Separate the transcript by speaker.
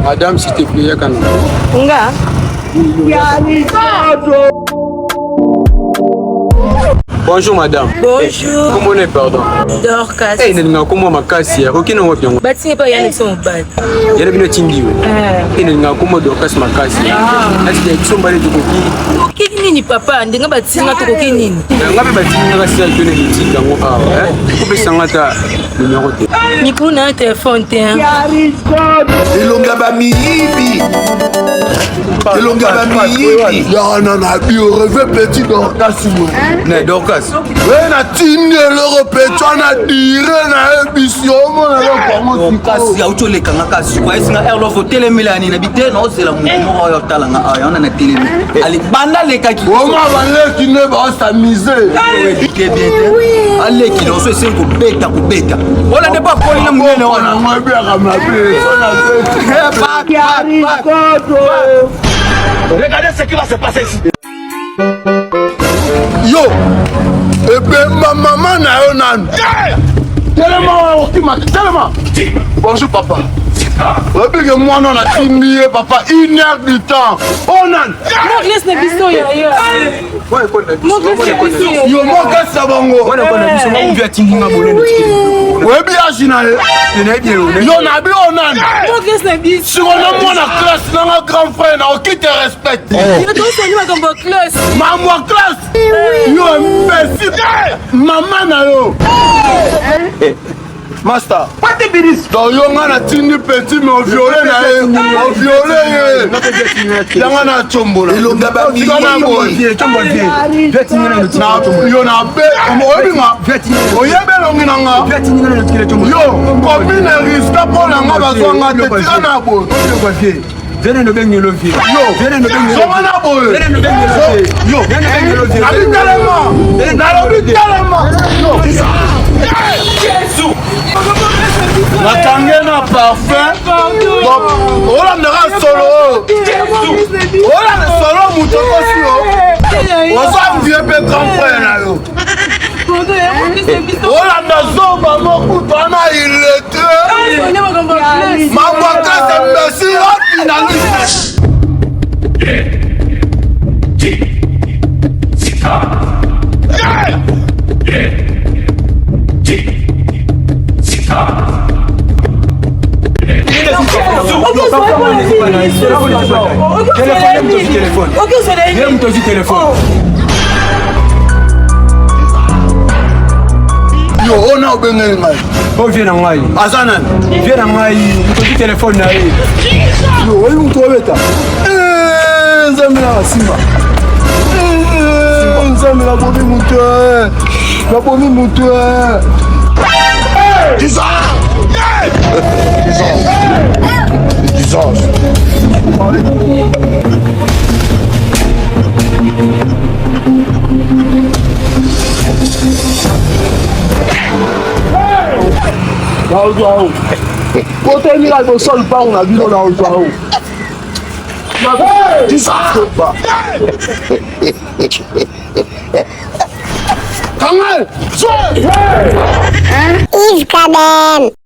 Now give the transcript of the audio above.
Speaker 1: Madame, s'il te plaît, yaka na.
Speaker 2: Nga?
Speaker 1: Bonjour madame.
Speaker 2: Bonjour.
Speaker 1: Kombo ne pardon.
Speaker 2: Dorcas.
Speaker 1: Eh, nalinga kombo makasi ya. Oki na wapi yango?
Speaker 2: Batingi pa yana biso mobali.
Speaker 1: Yana bino tindi yo. Eh, nalinga kombo Dorcas makasi. Ah. Est-ce que biso mbale tokoki?
Speaker 2: Okoki nini papa? Ndenge batinga tokoki nini?
Speaker 1: Nga pe batingi nga sala tone bitika yango awa. Eh, kopesa nga ta Numero te.
Speaker 2: Mikulu na yo telefone te.
Speaker 3: Elonga ba miyibi. Elonga ba miyibi. Yana na bio reve petit Dorcas mo.
Speaker 1: Ne Dorcas.
Speaker 3: We na tindi eloko petit wana dire na yebisi omona eloko yango
Speaker 4: Dorcas auti oleka nga kasi ayesi nga air love otelemela ya nini nabi te naozela motu moko oyo otala nga awa yango na telemi ale banda alekaki
Speaker 3: oma baleki nde baosamise
Speaker 4: te bien te aleki na oso esili kobeta kobeta ola nde mpo akoli na monene wana
Speaker 3: yango ebiaka mabe
Speaker 5: Regardez ce qui va se passer ici.
Speaker 3: Yo ebemba mama na yo nanu telema wana okima telema bonjour papa oyebike mwana natindi ye papa une heure du temps oyo nani yo mokasi na bango oyebi age na ye yo nabi oyo nani siko na mwana classe nanga grand frère na oki te respecte mambo ya classe yo imbécile mama na yo Master. Donc yo nga natindi petit mais oviole na ye oviole ye yanga na combola
Speaker 4: elonga
Speaker 3: yo na be oyebi nga oyebi elongi na nga yo commune riska mpo na nga bazwa nga te tika na boye
Speaker 1: Viens no bengi lo vie.
Speaker 3: Yo.
Speaker 1: Viens no bengi.
Speaker 3: Zonga na boye.
Speaker 1: Viens no bengi lo vie.
Speaker 3: Yo.
Speaker 1: Viens no bengi lo vie.
Speaker 3: Nabi telema. Nalobi telema. Yo.
Speaker 5: Jésus.
Speaker 3: Nakange na parfum. Donc, olandaka solo. Olanda solo moto okosi yo. Oza vie mpe grand frère na yo. Olanda zoba mokutu wana illettré. Mabwakasa mbesi wapi na liste. Yo, ona obengeli ngai.
Speaker 1: O vie na ngai.
Speaker 3: Aza nani?
Speaker 1: Vie na ngai, moto ozwi telefone na ye.
Speaker 3: Yo, oyebi moto obeta. Eh, Nzambe na simba. Eh, Nzambe nabomi moto. Eh. Nabomi moto. Jesus! Jesus! Jesus! Naozwa yo. Koteli nga liboso ya lupango na bino naozwa yo. Kanga!
Speaker 6: Yves Kabel.